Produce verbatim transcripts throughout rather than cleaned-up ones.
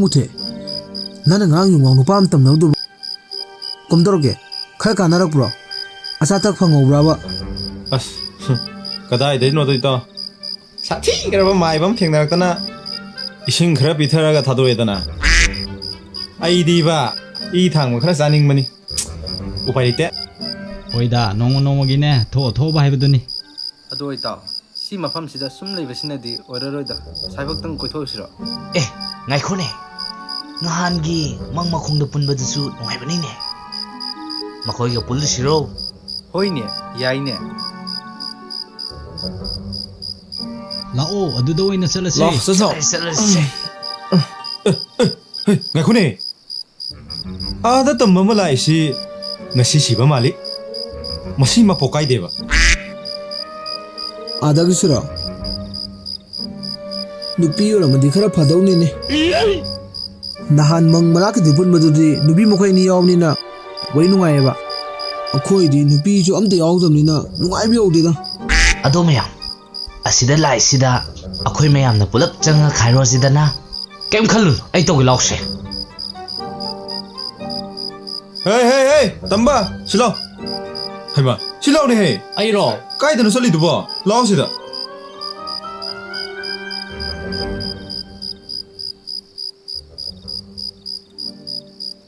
ꯃꯨꯊꯦ, ꯅꯪꯅ ꯉꯔꯥꯡ ꯌꯨꯡꯅꯥꯎ ꯅꯨꯄꯥ ꯑꯃ ꯇꯝꯅꯕꯗꯨꯕꯨ ꯀꯝꯗꯧꯔꯒꯦ? ꯈꯔ ꯀꯥꯟꯅꯔꯛꯄ꯭ꯔꯣ? ꯑꯆꯥ ꯑꯊꯛ ꯐꯪꯍꯧꯕ꯭ꯔꯕ? ꯑꯁ, ꯍꯨꯝ, ꯀꯗꯥꯏꯗꯩꯅꯣꯗ, ꯏꯇꯥꯎ? ꯁꯥꯊꯤꯈ꯭ꯔꯕ ꯃꯥꯏꯕ ꯑꯃ ꯊꯦꯡꯅꯔꯛꯇꯅ ꯏꯁꯤꯡ ꯈꯔ ꯄꯤꯊꯔꯒ ꯊꯥꯗꯣꯛꯑꯦꯗꯅ꯫ ꯑꯩꯗꯤꯕ ꯏ ꯊꯥꯡꯕ ꯈꯔ ꯆꯥꯅꯤꯡꯕꯅꯤ꯫ ꯎꯄꯥꯏ ꯂꯩꯇꯦ꯫ ꯍꯣꯏꯗ, ꯅꯣꯡꯃ ꯅꯣꯡꯃꯒꯤꯅꯦ, ꯊꯣꯛꯑ ꯊꯣꯛꯑꯕ ꯍꯥꯏꯕꯗꯨꯅꯤ꯫ ꯑꯗꯣ ꯏꯇꯥꯎ, ꯁꯤ ꯃꯐꯝꯁꯤꯗ ꯁꯨꯝ ꯂꯩꯕꯁꯤꯅꯗꯤ ꯑꯣꯏꯔꯔꯣꯏꯗ꯫ ꯁ꯭ꯋꯥꯏꯐꯥꯎꯇꯪ ꯀꯣꯏꯊꯣꯛꯎꯁꯤꯔꯣ? ꯑꯦ, ꯉꯥꯏꯈꯣꯅꯦ꯫ ꯅꯍꯥꯟꯒꯤ ꯃꯪ ꯃꯈꯣꯡꯗ ꯄꯨꯟꯕꯗꯨꯁꯨ ꯅꯨꯡꯉꯥꯏꯕꯅꯤꯅꯦ꯫ ꯃꯈꯣꯏꯒ ꯄꯨꯜꯂꯨꯁꯤꯔꯣ? ꯍꯣꯏꯅꯦ, ꯌꯥꯏꯅꯦ꯫ ꯂꯥꯛꯑꯣ, ꯑꯗꯨꯗ ꯑꯣꯏꯅ ꯆꯠꯂꯁꯦ꯫ ꯂꯥꯛꯑꯣ, ꯆꯠꯁꯤ ꯂꯥꯛꯑꯣ꯫ ꯆꯠꯂꯁꯦ, ꯆꯠꯂꯁꯦ꯫ ꯍꯦ, ꯉꯥꯏꯈꯣꯅꯦ꯫ ꯑꯥꯗ ꯇꯝꯕ ꯑꯃ ꯂꯥꯛꯏꯁꯤ ꯉꯁꯤ ꯁꯤꯕ ꯃꯥꯜꯂꯤ꯫ ꯃꯁꯤ ꯃꯄꯣꯛ ꯀꯥꯏꯗꯦꯕ꯫ ꯑꯥꯗꯒꯤꯁꯤꯔꯣ? ꯅꯨꯄꯤ ꯑꯣꯏꯔꯝꯃꯗꯤ ꯈꯔ ꯐꯗꯧꯅꯤꯅꯦ꯫ ꯅꯍꯥꯟ ꯃꯪ ꯃꯅꯥꯛꯀꯤꯗꯨ ꯄꯨꯟꯕꯗꯨꯗꯤ ꯅꯨꯄꯤ ꯃꯈꯣꯏ ꯑꯅꯤ ꯌꯥꯎꯕꯅꯤꯅ ꯋꯥꯔꯤ ꯅꯨꯡꯉꯥꯏꯌꯦꯕ꯫ ꯑꯩꯈꯣꯏꯗꯤ ꯅꯨꯄꯤꯁꯨ ꯑꯝꯇ ꯌꯥꯎꯗꯕꯅꯤꯅ ꯅꯨꯡꯉꯥꯏꯕ ꯌꯧꯗꯦꯗ꯫ ꯑꯗꯣ ꯃꯌꯥꯝ, ꯑꯁꯤꯗ ꯂꯥꯛꯏꯁꯤꯗ ꯑꯩꯈꯣꯏ ꯃꯌꯥꯝꯅ ꯄꯨꯂꯞ ꯆꯪꯉ ꯈꯥꯏꯔꯣꯁꯤꯗꯅ꯫ ꯀꯩꯝ ꯈꯜꯂꯨꯅꯨ, ꯑꯩ ꯇꯧꯒꯦ, ꯂꯥꯎꯁꯦ꯫ ꯍꯦ, ꯍꯦ, ꯍꯦ, ꯇꯝꯕ, ꯁꯤ ꯂꯥꯎ꯫ ꯍꯩꯃꯥ, ꯁꯤ ꯂꯥꯎꯅꯦꯍꯦ꯫ ꯑꯩꯔꯣ? ꯀꯥꯏꯗꯅꯣ ꯆꯠꯂꯤꯗꯨꯕꯣ? ꯂꯥꯎ ꯁꯤꯗ꯫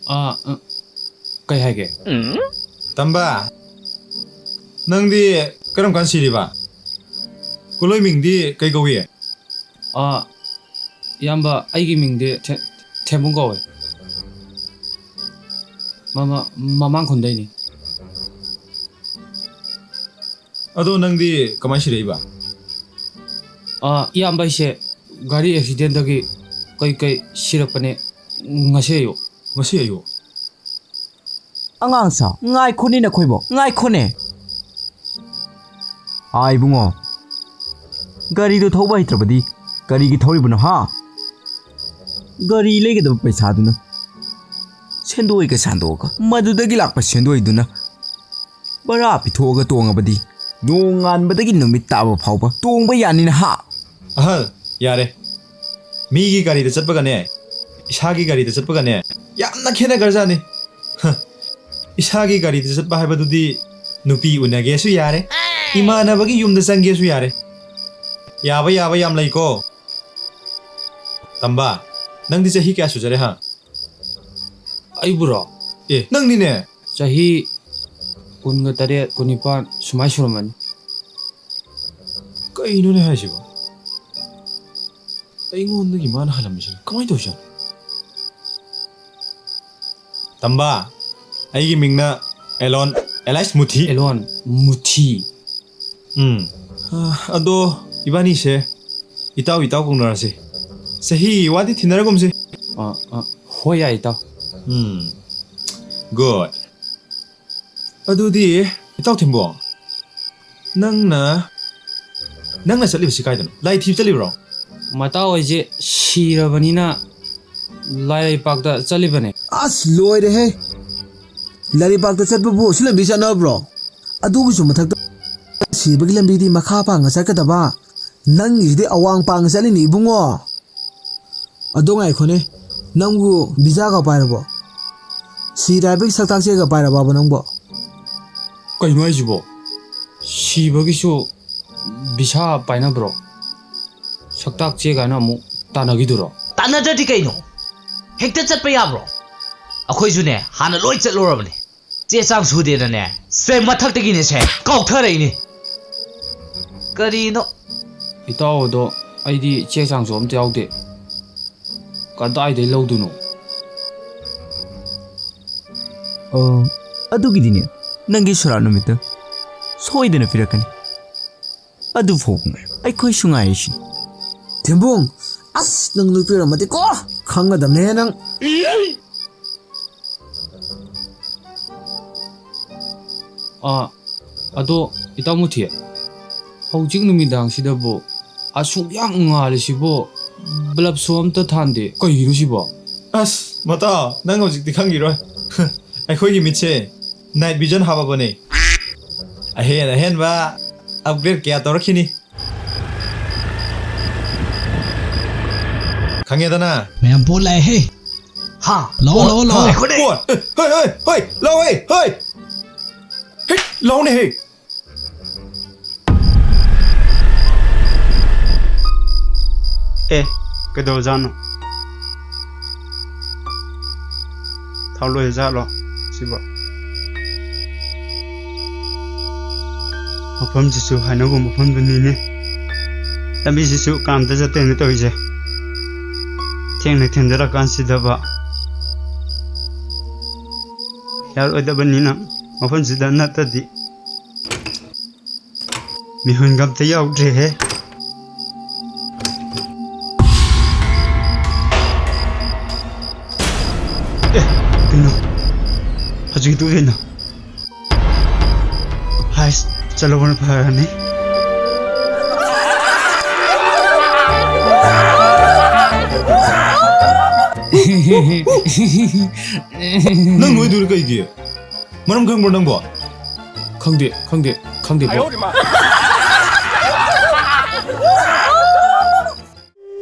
ꯑꯥ, ꯑ, ꯀꯩ ꯍꯥꯏꯒꯦ? ꯇꯝꯕ, ꯅꯪꯗꯤ ꯀꯔꯝ ꯀꯥꯟ ꯁꯤꯔꯤꯕ? ꯀꯨꯂꯣꯏ ꯃꯤꯡꯗꯤ ꯀꯩ ꯀꯧꯏ? ꯑꯥ, ꯏꯌꯥꯝꯕ, ꯑꯩꯒꯤ ꯃꯤꯡꯗꯤ ꯊꯦ-, ꯊꯦꯝꯕꯨꯡ ꯀꯧꯋꯦ꯫ ꯃꯃꯥ-, ꯃꯃꯥꯡ ꯈꯨꯟꯗꯩꯅꯤ꯫ ꯑꯗꯣ ꯅꯪꯗꯤ ꯀꯃꯥꯏ ꯁꯤꯔꯛꯏꯕ? ꯑꯥ, ꯏꯌꯥꯝꯕ, ꯑꯩꯁꯦ ꯒꯥꯔꯤ ꯑꯦꯛꯁꯤꯗꯦꯟꯗꯒꯤ ꯀꯩ ꯀꯩ ꯁꯤꯔꯛꯄꯅꯦ ꯉꯁꯤ ꯑꯌꯨꯛ꯫ ꯉꯁꯤ ꯑꯌꯨꯛ? ꯑꯉꯥꯡ ꯁꯥ, ꯉꯥꯏꯈꯣꯅꯦ ꯅꯈꯣꯏꯕꯣ, ꯉꯥꯏꯈꯣꯅꯦ꯫ ꯑꯥ, ꯏꯕꯨꯡꯉꯣ, ꯒꯥꯔꯤꯗꯣ ꯊꯧꯕ ꯍꯩꯇ꯭ꯔꯕꯗꯤ ꯀꯔꯤꯒꯤ ꯊꯧꯔꯤꯕꯅꯣ, ꯍꯥ? ꯒꯥꯔꯤ ꯂꯩꯒꯗꯕ ꯄꯩꯁꯥꯗꯨꯅ ꯁꯦꯟꯗꯣꯏꯒ ꯁꯥꯟꯗꯣꯛꯑꯒ, ꯃꯗꯨꯗꯒꯤ ꯂꯥꯛꯄ ꯁꯦꯟꯗꯣꯏꯗꯨꯅ ꯕꯔꯥ ꯄꯤꯊꯣꯛꯑꯒ ꯇꯣꯡꯉꯕꯗꯤ ꯅꯣꯡꯉꯥꯟꯕꯗꯒꯤ ꯅꯨꯃꯤꯠ ꯇꯥꯕ ꯐꯥꯎꯕ ꯇꯣꯡꯕ ꯌꯥꯅꯤꯅ, ꯍꯥ? ꯑꯍꯜ, ꯌꯥꯔꯦ꯫ ꯃꯤꯒꯤ ꯒꯥꯔꯤꯗ ꯆꯠꯄꯒꯅꯦ, ꯏꯁꯥꯒꯤ ꯒꯥꯔꯤꯗ ꯆꯠꯄꯒꯅꯦ, ꯌꯥꯝꯅ ꯈꯦꯠꯅꯈ꯭ꯔꯖꯥꯠꯅꯤ꯫ ꯍ, ꯏꯁꯥꯒꯤ ꯒꯥꯔꯤꯗ ꯆꯠꯄ ꯍꯥꯏꯕꯗꯨꯗꯤ ꯅꯨꯄꯤ ꯎꯅꯒꯦꯁꯨ ꯌꯥꯔꯦ, ꯏꯃꯥꯟꯅꯕꯒꯤ ꯌꯨꯝꯗ ꯆꯪꯒꯦꯁꯨ ꯌꯥꯔꯦ꯫ ꯌꯥꯕ ꯌꯥꯕ ꯌꯥꯝ ꯂꯩꯀꯣ꯫ ꯇꯝꯕ, ꯅꯪꯗꯤ ꯆꯍꯤ ꯀꯌꯥ ꯁꯨꯖꯔꯦ, ꯍꯥ? ꯑꯩꯕꯨꯔꯣ? ꯑꯦ, ꯅꯪꯅꯤꯅꯦ꯫ ꯆꯍꯤ ꯀꯨꯟꯒ ꯇꯔꯦꯠ, ꯀꯨꯟꯅꯤꯄꯥꯟ ꯁꯨꯃꯥꯏ ꯁꯨꯔꯝꯃꯅꯤ꯫ ꯀꯩꯅꯣꯅꯦ ꯍꯥꯏꯁꯤꯕꯣ? ꯑꯩꯉꯣꯟꯗꯒꯤ ꯃꯥꯅ ꯍꯜꯂꯝꯃꯤꯁꯤꯅ ꯀꯃꯥꯏꯅ ꯇꯧꯔꯤꯖꯥꯠꯅꯣ? ꯇꯝꯕ, ꯑꯩꯒꯤ ꯃꯤꯡꯅ ꯑꯦꯂꯣꯟ, ꯑꯦꯂꯥꯏꯁ ꯃꯨꯊꯤ꯫ ꯑꯦꯂꯣꯟ ꯃꯨꯊꯤ꯫ ꯎꯝ꯫ ꯑ, ꯑꯗꯣ ꯏꯕꯥꯅꯤꯁꯦ ꯏꯇꯥꯎ ꯏꯇꯥꯎ ꯀꯧꯅꯔꯁꯤ꯫ ꯆꯍꯤ ꯋꯥꯗꯤ ꯊꯤꯟꯅꯔꯒꯨꯝꯁꯤ꯫ ꯑ, ꯑ, ꯍꯣꯏ ꯌꯥꯏ ꯏꯇꯥꯎ꯫ ꯎꯝ꯫ Good. ꯑꯗꯨꯗꯤ ꯏꯇꯥꯎ ꯊꯤꯝꯕꯣ, ꯅꯪꯅ, ꯅꯪꯅ ꯆꯠꯂꯤꯕꯁꯤ ꯀꯥꯏꯗꯅꯣ? ꯂꯥꯏ ꯊꯤꯕ ꯆꯠꯂꯤꯕ꯭ꯔꯣ? ꯃꯇꯥꯎ ꯍꯣꯏꯁꯦ ꯁꯤꯔꯕꯅꯤꯅ ꯂꯥꯏꯔꯩꯄꯥꯛꯇ ꯆꯠꯂꯤꯕꯅꯦ꯫ ꯑꯁ, ꯂꯣꯏꯔꯦꯍꯦ! ꯂꯥꯏꯔꯩꯄꯥꯛꯇ ꯆꯠꯄꯕꯨ ꯁꯤ ꯂꯝꯕꯤ ꯆꯠꯅꯕ꯭ꯔꯣ? ꯑꯗꯨꯒꯤꯁꯨ ꯃꯊꯛꯇ ꯁꯤꯕꯒꯤ ꯂꯝꯕꯤꯗꯤ ꯃꯈꯥ ꯄꯥꯡꯅ ꯆꯠꯀꯗꯕ, ꯅꯪꯒꯤꯁꯤꯗꯤ ꯑꯋꯥꯡ ꯄꯥꯡꯅ ꯆꯠꯂꯤꯅꯤ ꯏꯕꯨꯡꯉꯣ꯫ ꯑꯗꯣ ꯉꯥꯏꯈꯣꯅꯦ, ꯅꯪꯕꯨ ꯚꯤꯖꯥꯒ ꯄꯥꯏꯔꯕꯣ? ꯁꯤꯔꯦ ꯍꯥꯏꯕꯒꯤ ꯁꯛꯇꯥꯛ ꯆꯦꯒ ꯄꯥꯏꯔꯕꯕ ꯅꯪꯕꯣ? ꯀꯩꯅꯣ ꯍꯥꯏꯁꯤꯕꯣ? ꯁꯤꯕꯒꯤꯁꯨ ꯚꯤꯁꯥ ꯄꯥꯏꯅꯕ꯭ꯔꯣ? ꯁꯛꯇꯥꯛ ꯆꯦ ꯀꯥꯏꯅ ꯑꯃꯨꯛ ꯇꯥꯟꯅꯈꯤꯗꯨꯔꯣ? ꯇꯥꯟꯅꯗ꯭ꯔꯗꯤ ꯀꯩꯅꯣ? ꯍꯦꯛꯇ ꯆꯠꯄ ꯌꯥꯕ꯭ꯔꯣ? ꯑꯩꯈꯣꯏꯁꯨꯅꯦ, ꯍꯥꯟꯅ ꯂꯣꯏ ꯆꯠꯂꯨꯔꯕꯅꯦ꯫ ꯆꯦ ꯆꯥꯡ ꯁꯨꯗꯦꯅꯅꯦ, ꯁꯦ ꯃꯊꯛꯇꯒꯤꯅꯦ ꯁꯦ ꯀꯥꯎꯊꯔꯛꯏꯅꯦ꯫ ꯀꯔꯤꯅꯣ? ꯏꯇꯥꯎ ꯑꯗꯣ, ꯑꯩꯗꯤ ꯆꯦ ꯆꯥꯡꯁꯨ ꯑꯝꯇ ꯌꯥꯎꯗꯦ꯫ ꯀꯗꯥꯏꯗꯩ ꯂꯧꯗꯣꯏꯅꯣ? ꯑꯣ, ꯑꯗꯨꯒꯤꯗꯤꯅꯦ, ꯅꯪꯒꯤ ꯁꯣꯔꯥꯠ ꯅꯨꯃꯤꯠꯇ ꯁꯣꯏꯗꯅ ꯄꯤꯔꯛꯀꯅꯤ꯫ ꯑꯗꯨ ꯐꯥꯎꯕ ꯑꯩꯈꯣꯏꯁꯨ ꯉꯥꯏꯔꯤꯁꯤ꯫ ꯊꯦꯝꯕꯨꯡ, ꯑꯁ, ꯅꯪ ꯅꯨꯄꯤ ꯑꯣꯏꯔꯝꯃꯗꯤꯀꯣ, ꯈꯪꯒꯗꯕꯅꯦ ꯅꯪ꯫ ꯑꯥ, ꯑꯗꯣ ꯏꯇꯥꯎ ꯃꯨꯊꯤ, ꯍꯧꯖꯤꯛ ꯅꯨꯃꯤꯗꯥꯡꯁꯤꯗꯕꯨ ꯑꯁꯨꯛ ꯌꯥꯝ ꯉꯥꯜꯂꯤꯁꯤꯕꯨ ꯕ꯭ꯂꯕꯁꯨ ꯑꯝꯇ ꯊꯥꯟꯗꯦ, ꯀꯩꯒꯤꯅꯣ ꯁꯤꯕꯣ? ꯑꯁ, ꯃꯇꯥꯎ, ꯅꯪ ꯍꯧꯖꯤꯛꯇꯤ ꯈꯪꯈꯤꯔꯣꯏ꯫ ꯑꯩꯈꯣꯏꯒꯤ ꯃꯤꯠꯁꯦ night vision ꯍꯥꯞꯄꯕꯅꯦ꯫ ꯑꯍꯦꯟ ꯑꯍꯦꯟꯕ upgrade ꯀꯌꯥ ꯇꯧꯔꯛꯈꯤꯅꯤ꯫ ꯈꯪꯉꯦꯗꯅ꯫ ꯃꯌꯥꯝ ꯄꯣꯠ ꯂꯥꯛꯑꯦꯍꯦ꯫ ꯍꯥ? ꯂꯥꯛꯑꯣ, ꯂꯥꯛꯑꯣ, ꯂꯥꯛꯑꯣ꯫ ꯉꯥꯏꯈꯣꯅꯦ꯫ ꯄꯣꯠ꯫ ꯍꯣꯏ, ꯍꯣꯏ, ꯍꯣꯏ, ꯂꯥꯛꯑꯣꯍꯦ, ꯍꯣꯏ꯫ ꯍꯦ, ꯂꯥꯛꯑꯣꯅꯦꯍꯦ꯫ ꯑꯦ, ꯀꯩꯗꯧꯔꯖꯥꯠꯅꯣ? ꯊꯥꯎ ꯂꯣꯏꯔꯖꯥꯠꯂꯣ ꯁꯤꯕꯣ? ꯃꯐꯝꯁꯤꯁꯨ ꯍꯥꯏꯅꯧꯒꯨꯝꯕ ꯃꯐꯝꯗꯨꯅꯤꯅꯦ꯫ ꯂꯝꯕꯤꯁꯤꯁꯨ ꯀꯅꯥꯝꯇ ꯆꯠꯇꯦꯅꯦ ꯇꯧꯔꯤꯁꯦ꯫ ꯊꯦꯡꯅ ꯊꯦꯡꯖꯔꯀꯥꯟꯁꯤꯗꯕ꯫ ꯌꯥꯔꯣꯏꯗꯕꯅꯤꯅ ꯃꯐꯝꯁꯤꯗ ꯅꯠꯇꯗꯤ꯫ ꯃꯤꯍꯨꯟꯒ ꯑꯝꯇ ꯌꯥꯎꯗ꯭ꯔꯦꯍꯦ꯫ ꯑꯦ, ꯀꯩꯅꯣ? ꯍꯧꯖꯤꯛꯀꯤꯗꯨ ꯀꯩꯅꯣ? ꯍꯥꯏꯁ, ꯆꯠꯂꯧꯕꯅ ꯐꯔꯅꯤ꯫ ꯅꯪ ꯅꯣꯏꯗꯨꯅ ꯀꯩꯒꯤ? ꯃꯔꯝ ꯈꯪꯕ꯭ꯔꯣ ꯅꯪꯕꯣ? ꯈꯪꯗꯦ, ꯈꯪꯗꯦ, ꯈꯪꯗꯦ, ꯕꯣ꯫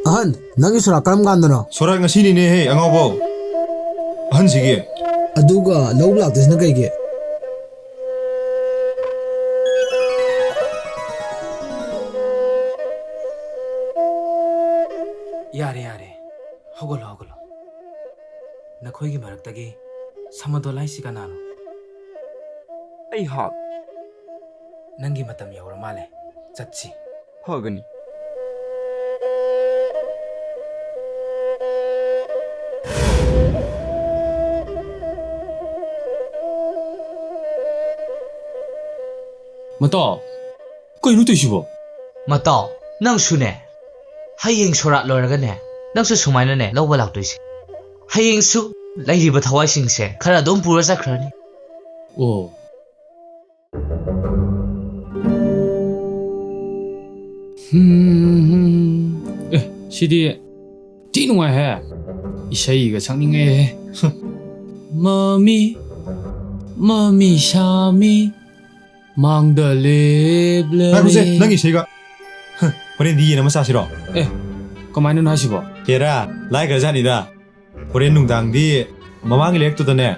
ꯑꯍꯟ, ꯅꯪꯒꯤ ꯁꯣꯔꯥꯠ ꯀꯔꯝ ꯀꯥꯟꯗꯅꯣ? ꯁꯣꯔꯥꯠ ꯉꯁꯤꯅꯤꯅꯦꯍꯦ, ꯑꯉꯥꯎꯕꯧ꯫ ꯑꯍꯟꯁꯤꯒꯤ꯫ ꯑꯗꯨꯒ ꯂꯧꯕ ꯂꯥꯛꯇꯣꯏꯁꯤꯅ ꯀꯩꯒꯤ? ꯌꯥꯔꯦ, ꯌꯥꯔꯦ꯫ ꯍꯧꯒꯠꯂꯣ, ꯍꯧꯒꯠꯂꯣ꯫ ꯅꯈꯣꯏꯒꯤ ꯃꯔꯛꯇꯒꯤ ꯁꯃꯗꯣꯟ ꯍꯥꯏꯁꯤ ꯀꯅꯥꯅꯣ? ꯑꯩꯍꯥꯛ꯫ ꯅꯪꯒꯤ ꯃꯇꯝ ꯌꯧꯔ ꯃꯥꯜꯂꯦ꯫ ꯆꯠꯁꯤ꯫ ꯐꯒꯅꯤ꯫ ꯃꯇꯥꯎ, ꯀꯩꯅꯣ ꯇꯧꯏꯁꯤꯕꯣ? ꯃꯇꯥꯎ, ꯅꯪꯁꯨꯅꯦ꯫ ꯍꯌꯦꯡ ꯁꯣꯔꯥꯠ ꯂꯣꯏꯔꯒꯅꯦ, ꯅꯪꯁꯨ ꯁꯨꯃꯥꯏꯅꯅꯦ ꯂꯧꯕ ꯂꯥꯛꯇꯣꯏꯁꯦ꯫ ꯍꯌꯦꯡꯁꯨ ꯂꯩꯔꯤꯕ ꯊꯋꯥꯏꯁꯤꯡꯁꯦ ꯈꯔ ꯑꯗꯨꯝ ꯄꯨꯔ ꯆꯠꯈ꯭ꯔꯅꯤ꯫ ꯑꯣ꯫ ꯍꯝ, ꯑꯦ, ꯁꯤꯗꯤ ꯊꯤ ꯅꯨꯡꯉꯥꯏꯍꯦ꯫ ꯏꯁꯩꯒ ꯁꯛꯅꯤꯡꯉꯦꯍꯦ꯫ ꯃꯃꯤ, ꯃꯃꯤ ꯁꯥꯃꯤ, ꯃꯥꯡꯗ ꯂꯦꯞꯂꯔꯦ꯫ ꯉꯥꯏꯈꯣꯁꯦ, ꯅꯪꯒꯤ ꯏꯁꯩꯒ꯫ ꯍ, ꯍꯣꯔꯦꯟꯗꯤ ꯌꯦꯟ ꯑꯃ ꯆꯥꯁꯤꯔꯣ? ꯑꯦ, ꯀꯃꯥꯏꯅꯅꯣ ꯍꯥꯏꯁꯤꯕꯣ? ꯍꯦꯔꯥ, ꯂꯥꯏꯈ꯭ꯔꯖꯥꯠꯅꯤꯗ꯫ ꯍꯣꯔꯦꯟ ꯅꯨꯡꯗꯥꯡꯗꯤ ꯃꯃꯥꯡꯒꯤ ꯂꯩꯔꯛꯇꯨꯗꯅꯦ,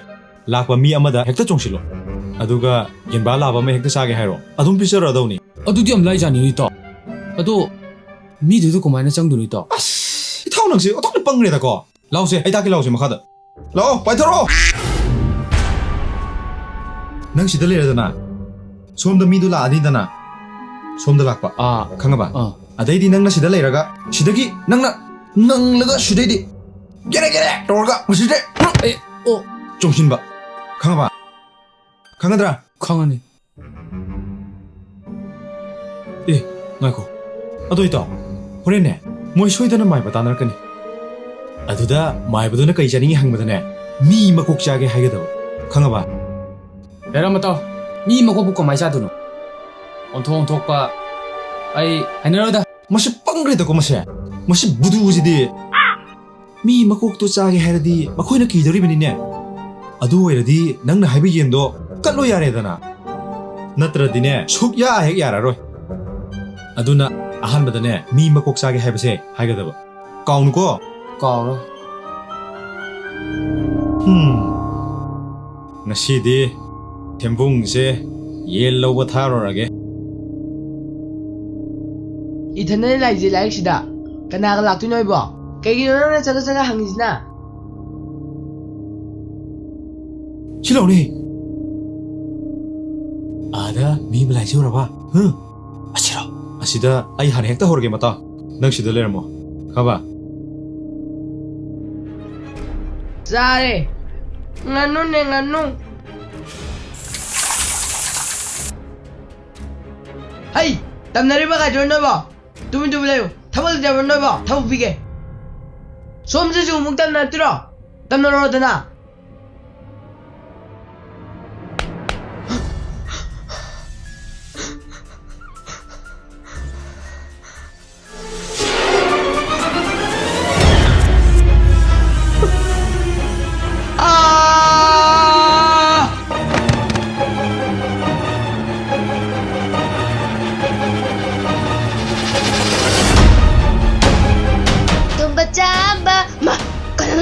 ꯂꯥꯛꯄ ꯃꯤ ꯑꯃꯗ ꯍꯦꯛꯇ ꯆꯣꯡꯁꯤꯜꯂꯣ꯫ ꯑꯗꯨꯒ ꯌꯦꯟꯕꯥ ꯂꯥꯕ ꯑꯃ ꯍꯦꯛꯇ ꯆꯥꯒꯦ ꯍꯥꯏꯔꯣ, ꯑꯗꯨꯝ ꯄꯤꯖꯔꯗꯧꯅꯤ꯫ ꯑꯗꯨꯗꯤ ꯌꯥꯝ ꯂꯥꯏꯖꯥꯠꯅꯤꯅꯦ, ꯏꯇꯥꯎ꯫ ꯑꯗꯣ ꯃꯤꯗꯨꯗ ꯀꯃꯥꯏꯅ ꯆꯪꯗꯣꯏꯅꯣ, ꯏꯇꯥꯎ? ꯑꯁ, ꯏꯇꯥꯎ ꯅꯪꯁꯦ ꯑꯣꯟꯊꯣꯛꯅ ꯄꯪꯒ꯭ꯔꯦꯗꯀꯣ꯫ ꯂꯥꯎꯁꯦ, ꯑꯩ ꯇꯥꯛꯀꯦ, ꯂꯥꯎꯁꯦ ꯃꯈꯥꯗ꯫ ꯂꯥꯛꯑꯣ, ꯄꯥꯏꯊꯣꯔꯛꯑꯣ꯫ ꯅꯪ ꯁꯤꯗ ꯂꯩꯔꯦꯗꯅ, ꯁꯣꯝꯗ ꯃꯤꯗꯨ ꯂꯥꯛꯑꯅꯤꯗꯅ, ꯁꯣꯝꯗ ꯂꯥꯛꯄ꯫ ꯑꯥ꯫ ꯈꯪꯉꯕ? ꯑꯥ꯫ ꯑꯗꯩꯗꯤ ꯅꯪꯅ ꯁꯤꯗ ꯂꯩꯔꯒ, ꯁꯤꯗꯒꯤ ꯅꯪꯅ ꯉꯪꯂꯒ ꯁꯤꯗꯩꯗꯤ ꯒꯦꯔꯦ ꯒꯦꯔꯦ ꯇꯧꯔꯒ ꯃꯁꯤꯗ ꯑꯦ, ꯑꯣ꯫ ꯆꯣꯡꯁꯤꯟꯕ꯫ ꯈꯪꯉꯕ? ꯈꯪꯒꯗ꯭ꯔꯥ? ꯈꯪꯉꯅꯤ꯫ ꯑꯦ, ꯉꯥꯏꯈꯣ꯫ ꯑꯗꯣ ꯏꯇꯥꯎ, ꯍꯣꯔꯦꯟꯅꯦ, ꯃꯣꯏ ꯁꯣꯏꯗꯅ ꯃꯥꯏꯕ ꯇꯥꯟꯅꯔꯛꯀꯅꯤ꯫ ꯑꯗꯨꯗ ꯃꯥꯏꯕꯗꯨꯅ ꯀꯩ ꯆꯥꯅꯤꯡꯉꯤ ꯍꯪꯕꯗꯅꯦ, ꯃꯤ ꯃꯀꯣꯛ ꯆꯥꯒꯦ ꯍꯥꯏꯒꯗꯕ꯫ ꯈꯪꯉꯕ? ꯍꯦꯔꯥ ꯃꯇꯥꯎ, ꯃꯤ ꯃꯀꯣꯛꯄꯨ ꯀꯃꯥꯏ ꯆꯥꯗꯣꯏꯅꯣ? ꯑꯣꯟꯊꯣꯛ ꯑꯣꯟꯊꯣꯛꯄ꯫ ꯑꯩ ꯍꯥꯏꯅꯔꯣꯏꯗ꯫ ꯃꯁꯤ ꯄꯪꯈ꯭ꯔꯦꯗꯀꯣ ꯃꯁꯦ꯫ ꯃꯁꯤ ꯕꯨꯗꯨꯁꯤꯗꯤ꯫ ꯃꯤ ꯃꯀꯣꯛꯇꯣ ꯆꯥꯒꯦ ꯍꯥꯏꯔꯗꯤ ꯃꯈꯣꯏꯅ ꯀꯤꯗꯧꯔꯤꯕꯅꯤꯅꯦ꯫ ꯑꯗꯨ ꯑꯣꯏꯔꯗꯤ ꯅꯪꯅ ꯍꯥꯏꯕ ꯌꯦꯟꯗꯣ ꯀꯠꯂꯣ ꯌꯥꯔꯦꯗꯅ꯫ ꯅꯠꯇ꯭ꯔꯗꯤꯅꯦ, ꯁꯨꯛꯌꯥ ꯍꯦꯛ ꯌꯥꯔꯔꯣꯏ꯫ ꯑꯗꯨꯅ ꯑꯍꯥꯟꯕꯗꯅꯦ, ꯃꯤ ꯃꯀꯣꯛ ꯆꯥꯒꯦ ꯍꯥꯏꯕꯁꯦ ꯍꯥꯏꯒꯗꯕ꯫ ꯀꯥꯎꯅꯨꯀꯣ꯫ ꯀꯥꯎꯔꯣꯏ꯫ ꯍꯨꯝ꯫ ꯉꯁꯤꯗꯤ ꯊꯦꯝꯕꯨꯡꯁꯦ ꯌꯦꯟ ꯂꯧꯕ ꯊꯥꯔꯨꯔꯒꯦ꯫ ꯏꯊꯟꯗꯅꯦ ꯂꯥꯛꯏꯁꯦ ꯂꯥꯏꯔꯤꯛꯁꯤꯗ꯫ ꯀꯅꯥꯒ ꯂꯥꯛꯇꯣꯏꯅꯣ ꯑꯩꯕꯣ? ꯀꯩꯒꯤꯅꯣ ꯅꯪꯅ ꯆꯒꯠ ꯆꯒꯠ ꯍꯪꯉꯤꯁꯤꯅ? ꯁꯤ ꯂꯥꯎꯅꯦ꯫ ꯑꯥꯗ ꯃꯤ ꯑꯃ ꯂꯥꯛꯏꯁꯦ ꯎꯔꯕ? ꯍꯨꯝ꯫ ꯑꯁꯤꯔꯣ? ꯑꯁꯤꯗ ꯑꯩ ꯍꯥꯟꯅ ꯍꯦꯛꯇ ꯍꯧꯔꯒꯦ, ꯃꯇꯥꯎ꯫ ꯅꯪ ꯁꯤꯗ ꯂꯩꯔꯝꯃꯣ꯫ ꯈꯪꯉꯕ? ꯆꯥꯔꯦ꯫ ꯉꯥꯅꯨꯅꯦ, ꯉꯥꯅꯨ꯫ ꯍꯩ! ꯇꯝꯅꯔꯤꯕ ꯀꯥꯏꯗ꯭ꯔꯣ ꯅꯣꯏꯕꯣ? ꯇꯨꯃꯤꯟ ꯇꯨꯃꯤꯟ ꯂꯩꯌꯨ꯫ ꯊꯕꯛ ꯂꯩꯇꯕ꯭ꯔꯣ ꯅꯣꯏꯕꯣ? ꯊꯕꯛ ꯄꯤꯒꯦ꯫ ꯁꯣꯝꯁꯤꯁꯨ ꯑꯃꯨꯛ ꯇꯝꯅꯔꯛꯇꯣꯏꯔꯣ? ꯇꯝꯅꯔꯣꯗꯅ꯫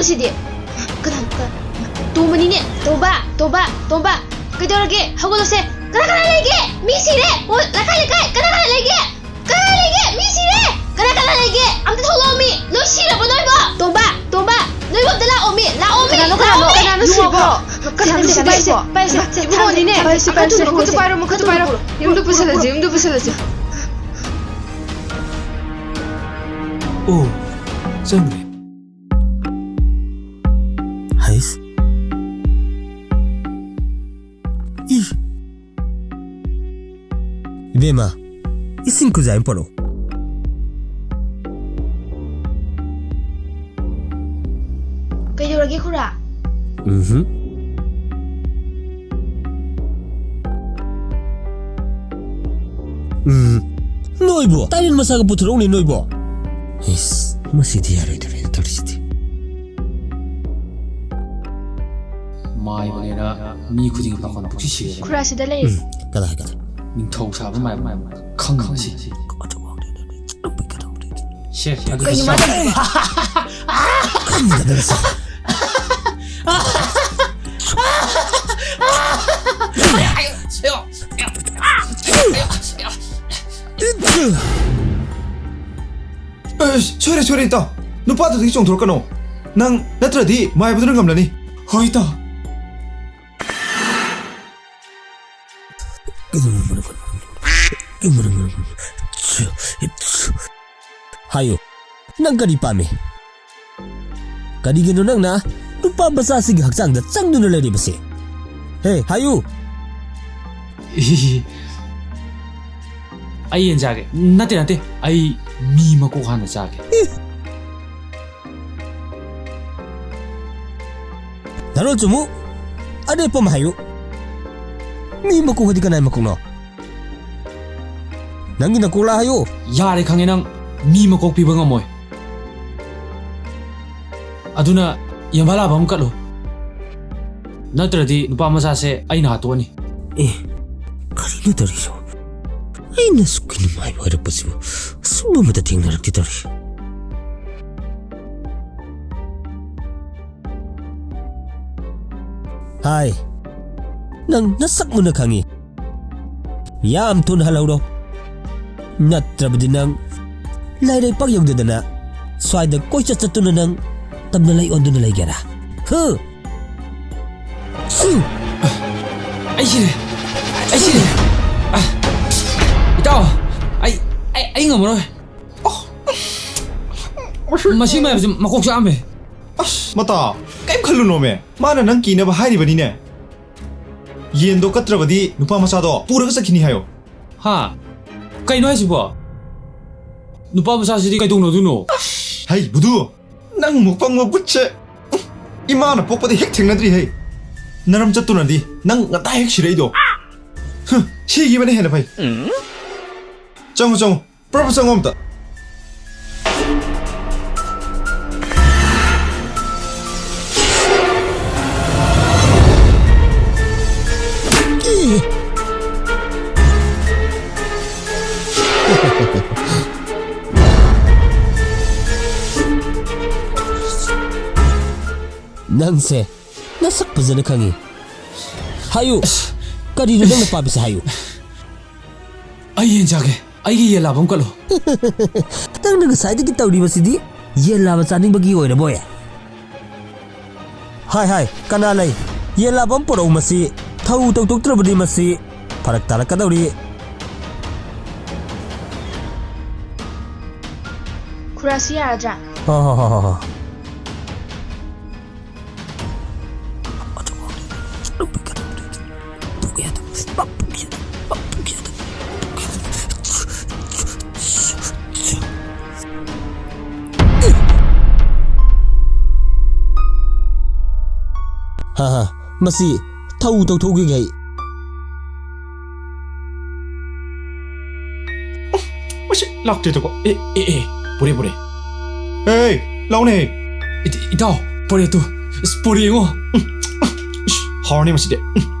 ꯁꯤꯗꯤ ꯀꯅꯥ, ꯀꯅꯥ? ꯇꯣꯝꯕꯅꯤꯅꯦ꯫ ꯇꯣꯝꯕ, ꯇꯣꯝꯕ, ꯇꯣꯝꯕ, ꯀꯩꯗꯧꯔꯒꯦ? ꯍꯧꯒꯠꯂꯣꯁꯦ꯫ ꯀꯅꯥ, ꯀꯅꯥ ꯂꯩꯒꯦ? ꯃꯤ ꯁꯤꯔꯦ꯫ ꯑꯣ, ꯂꯩꯀꯥꯏ, ꯂꯩꯀꯥꯏ, ꯀꯅꯥ, ꯀꯅꯥ ꯂꯩꯒꯦ? ꯀꯅꯥ ꯂꯩꯒꯦ? ꯃꯤ ꯁꯤꯔꯦ꯫ ꯀꯅꯥ, ꯀꯅꯥ ꯂꯩꯒꯦ? ꯑꯝꯇ ꯊꯣꯛꯂꯛꯑꯣ ꯃꯤ꯫ ꯂꯣꯏ ꯁꯤꯔꯕꯣ ꯅꯣꯏꯕꯣ? ꯇꯣꯝꯕ, ꯇꯣꯝꯕ, ꯅꯣꯏꯕꯨ ꯑꯝꯇ ꯂꯥꯛꯑꯣ ꯃꯤ꯫ ꯂꯥꯛꯑꯣ ꯃꯤ꯫ ꯀꯅꯥꯅꯣ, ꯀꯅꯥꯅꯣ, ꯂꯥꯛꯑꯣ ꯃꯤ꯫ ꯀꯅꯥꯅꯣ ꯁꯤꯕꯣ? ꯀꯅꯥꯅꯣ ꯁꯤꯕꯣ? ꯄꯥꯏꯁꯦ, ꯄꯥꯏꯁꯦ, ꯏꯕꯨꯡꯉꯣꯅꯤꯅꯦ꯫ ꯄꯥꯏꯁꯦ, ꯄꯥꯏꯁꯦ, ꯃꯈꯨꯠꯇꯨ ꯄꯥꯏꯔꯣ, ꯃꯈꯨꯠꯇꯨ ꯄꯥꯏꯔꯣ꯫ ꯌꯨꯝꯗ ꯄꯨꯁꯜꯂꯁꯤ, ꯌꯨꯝꯗ ꯄꯨꯁꯜꯂꯁꯤ꯫ ꯑꯣ, ꯆꯪꯈ꯭ꯔꯦ꯫ ꯍꯩꯁ꯫ ꯏ꯫ ꯏꯕꯦꯝꯃ, ꯏꯁꯤꯡ ꯈꯨꯖꯥꯏ ꯑꯃ ꯄꯣꯔꯛꯑꯣ꯫ ꯀꯩꯗꯧꯔꯒꯦ, ꯈꯨꯔꯥ? ꯎꯝꯍꯨꯝ꯫ ꯎꯝ꯫ ꯅꯣꯏꯕꯣ, ꯇꯥꯏꯔꯦꯟ ꯃꯆꯥꯒ ꯄꯨꯊꯣꯔꯛꯎꯅꯦ ꯅꯣꯏꯕꯣ꯫ ꯏꯁ, ꯃꯁꯤꯗꯤ ꯌꯥꯔꯣꯏꯗꯧꯔꯦ ꯇꯧꯔꯤꯁꯤꯗꯤ꯫ ꯃꯥꯏꯕꯅꯦꯅ ꯃꯤ ꯈꯨꯗꯤꯡꯒꯤ ꯄꯥꯈꯣꯟ ꯄꯨꯛꯁꯤ ꯁꯤꯔꯦ꯫ ꯈꯨꯔꯥ ꯁꯤꯗ ꯂꯩ꯫ ꯎꯝ, ꯀꯗꯥꯏ, ꯀꯗꯥꯏ? ꯅꯤꯡꯊꯧ ꯁꯥꯕ ꯃꯥꯏꯕ ꯈꯪꯉꯤꯁꯤ꯫ ꯁꯦ, ꯀꯩꯅꯣ ꯃꯥ ꯇꯧꯔꯤꯁꯤꯕꯣ? ꯈꯪꯗꯕꯅ ꯁꯤ꯫ ꯑꯦ, ꯁꯣꯏꯔꯦ, ꯁꯣꯏꯔꯦ, ꯏꯇꯥꯎ꯫ ꯅꯨꯄꯥꯗꯨꯗꯒꯤ ꯆꯣꯡꯊꯣꯔꯛꯀꯅꯣ꯫ ꯅꯪ ꯅꯠꯇ꯭ꯔꯗꯤ ꯃꯥꯏꯕꯗꯨꯅ ꯉꯝꯂꯅꯤ꯫ ꯍꯣꯏ, ꯏꯇꯥꯎ꯫ ꯍꯥꯏꯌꯨ, ꯅꯪ ꯀꯔꯤ ꯄꯥꯝꯃꯤ? ꯀꯔꯤꯒꯤꯅꯣ ꯅꯪꯅ ꯅꯨꯄꯥ ꯃꯆꯥꯁꯤꯒꯤ ꯍꯛꯆꯥꯡꯗ ꯆꯪꯗꯨꯅ ꯂꯩꯔꯤꯕꯁꯦ? ꯍꯦ, ꯍꯥꯏꯌꯨ! ꯑꯩ ꯌꯦꯟ ꯆꯥꯒꯦ꯫ ꯅꯠꯇꯦ, ꯅꯠꯇꯦ, ꯑꯩ ꯃꯤ ꯃꯀꯣꯛ ꯍꯥꯟꯅ ꯆꯥꯒꯦ꯫ ꯑꯦ! ꯅꯔꯣꯜ ꯆꯨꯝꯃꯨ, ꯑꯔꯦꯞꯄ ꯑꯃ ꯍꯥꯏꯌꯨ꯫ ꯃꯤ ꯃꯀꯣꯛ ꯍꯥꯏꯗꯤ ꯀꯅꯥꯏ ꯃꯀꯣꯛꯅꯣ? ꯅꯪꯒꯤ ꯅꯀꯣꯛꯂꯥ ꯍꯥꯏꯌꯨ꯫ ꯌꯥꯔꯦ, ꯈꯪꯉꯦ, ꯅꯪ ꯃꯤ ꯃꯀꯣꯛ ꯄꯤꯕ ꯉꯝꯃꯣꯏ꯫ ꯑꯗꯨꯅ ꯌꯦꯟꯕꯥ ꯂꯥꯕ ꯑꯃ ꯀꯠꯂꯨ, ꯅꯠꯇ꯭ꯔꯗꯤ ꯅꯨꯄꯥ ꯃꯆꯥꯁꯦ ꯑꯩꯅ ꯍꯥꯠꯇꯣꯛꯑꯅꯤ꯫ ꯑꯦ, ꯀꯔꯤꯅꯣ ꯇꯧꯔꯤꯁꯤꯕꯣ? ꯑꯩꯅ ꯑꯁꯨꯛ ꯀꯨꯏꯅ ꯃꯥꯏꯕ ꯑꯣꯏꯔꯛꯄꯁꯤꯕꯨ ꯑꯁꯨꯝꯕ ꯑꯃꯠꯇ ꯊꯦꯡꯅꯔꯛꯇꯦ ꯇꯧꯔꯤꯁꯤ꯫ ꯍꯥꯏ, ꯅꯪ ꯅꯁꯛ ꯃꯨꯟꯅ ꯈꯪꯉꯤ꯫ ꯌꯥꯝ ꯊꯨꯅ ꯍꯜꯍꯧꯔꯣ, ꯅꯠꯇ꯭ꯔꯕꯗꯤ ꯅꯪ ꯂꯥꯏꯔꯩ ꯄꯥꯛ ꯌꯧꯗꯗꯅ ꯁ꯭ꯋꯥꯏꯗ ꯀꯣꯏꯆꯠ ꯆꯠꯇꯨꯅ ꯅꯪ ꯇꯝꯅ ꯂꯩ ꯑꯣꯟꯗꯨꯅ ꯂꯩꯒꯦꯔꯥ? ꯍꯨ! ꯑꯩ ꯁꯤꯔꯦ꯫ ꯑꯩ ꯁꯤꯔꯦ꯫ ꯑ, ꯏꯇꯥꯎ, ꯑꯩ, ꯑꯩ, ꯑꯩ ꯉꯝꯃꯔꯣꯏ꯫ ꯃꯁꯤ ꯃꯌꯥꯝꯁꯦ ꯃꯀꯣꯛ ꯆꯥꯛꯑꯝꯃꯦ꯫ ꯑꯁ, ꯃꯇꯥ, ꯀꯩꯝ ꯈꯜꯂꯨꯅꯣꯃꯦ꯫ ꯃꯥꯅ ꯅꯪ ꯀꯤꯅꯕ ꯍꯥꯏꯔꯤꯕꯅꯤꯅꯦ꯫ ꯌꯦꯟꯗꯣ ꯀꯠꯇ꯭ꯔꯕꯗꯤ ꯅꯨꯄꯥ ꯃꯆꯥꯗꯣ ꯄꯨꯔꯒ ꯆꯠꯈꯤꯅꯤ ꯍꯥꯏꯌꯣ꯫ ꯍꯥ? ꯀꯩꯅꯣ ꯍꯥꯏꯁꯤꯕꯣ? ꯅꯨꯄꯥ ꯃꯆꯥꯁꯤꯗꯤ ꯀꯩꯗꯧꯅꯗꯣꯏꯅꯣ? ꯍꯩ, ꯕꯨꯙꯨ, ꯅꯪ ꯃꯨꯛ ꯄꯪꯕ ꯕꯨꯠꯁꯦ꯫ ꯏꯃꯥꯅ ꯄꯣꯛꯄꯗ ꯍꯦꯛ ꯊꯦꯡꯅꯗ꯭ꯔꯤ ꯍꯩ꯫ ꯅꯔꯝ ꯆꯠꯇꯨꯅꯗꯤ ꯅꯪ ꯉꯟꯇꯥ ꯍꯦꯛ ꯁꯤꯔꯛꯏꯗꯣ꯫ ꯍꯨꯝ, ꯁꯤꯈꯤꯕꯅ ꯍꯦꯟꯅ ꯐꯩ꯫ ꯆꯪꯉꯣ, ꯆꯪꯉꯣ꯫ ꯄ꯭ꯔꯞ ꯆꯪꯉꯣ ꯑꯝꯇ꯫ ꯅꯪꯁꯦ ꯅꯁꯛ ꯐꯖꯅ ꯈꯪꯉꯤ꯫ ꯍꯥꯏꯌꯨ, ꯀꯔꯤꯅꯣ ꯅꯪꯅ ꯄꯥꯝꯃꯤꯁꯦ ꯍꯥꯏꯌꯨ꯫ ꯑꯩ ꯌꯦꯟ ꯆꯥꯒꯦ꯫ ꯑꯩꯒꯤ ꯌꯦꯟ ꯂꯥꯕ ꯑꯃ ꯀꯠꯂꯣ꯫ ꯅꯪꯅ ꯉꯁꯥꯏꯗꯒꯤ ꯇꯧꯔꯤꯕꯁꯤꯗꯤ ꯌꯦꯟ ꯂꯥꯕ ꯆꯥꯅꯤꯡꯕꯒꯤ ꯑꯣꯏꯔꯕꯣꯏ? ꯍꯥꯏ ꯍꯥꯏ, ꯀꯅꯥ ꯂꯩ? ꯌꯦꯟ ꯂꯥꯕ ꯑꯃ ꯄꯨꯔꯛꯎ, ꯃꯁꯤ ꯊꯧ ꯇꯧꯊꯣꯛꯇ꯭ꯔꯕꯗꯤ ꯃꯁꯤ ꯐꯔꯛ ꯇꯥꯔꯛꯀꯗꯧꯔꯤ꯫ ꯈꯨꯔꯥꯁꯤ ꯌꯥꯔꯗ꯭ꯔꯥ? ꯍꯣ ꯍꯣ ꯍꯣ ꯍꯣ ꯍꯣ꯫ ꯍꯥ ꯍꯥ, ꯃꯁꯤ ꯊꯧ ꯇꯧꯊꯣꯛꯈꯤꯒꯦ ꯑꯩ꯫ ꯃꯁꯤ ꯂꯥꯛꯇꯦꯗꯀꯣ꯫ ꯑꯦ ꯑꯦ ꯑꯦ, ꯄꯨꯔꯦ ꯄꯨꯔꯦ꯫ ꯍꯦ, ꯂꯥꯎꯅꯦ꯫ ꯏ- ꯏꯇꯥꯎ, ꯄꯣꯔꯦ ꯇꯨ꯫ ꯑꯁ, ꯄꯣꯔꯦ ꯌꯦꯡꯉꯣ꯫ ꯏꯁ, ꯍꯥꯎꯔꯅꯤ ꯃꯁꯤꯗꯤ꯫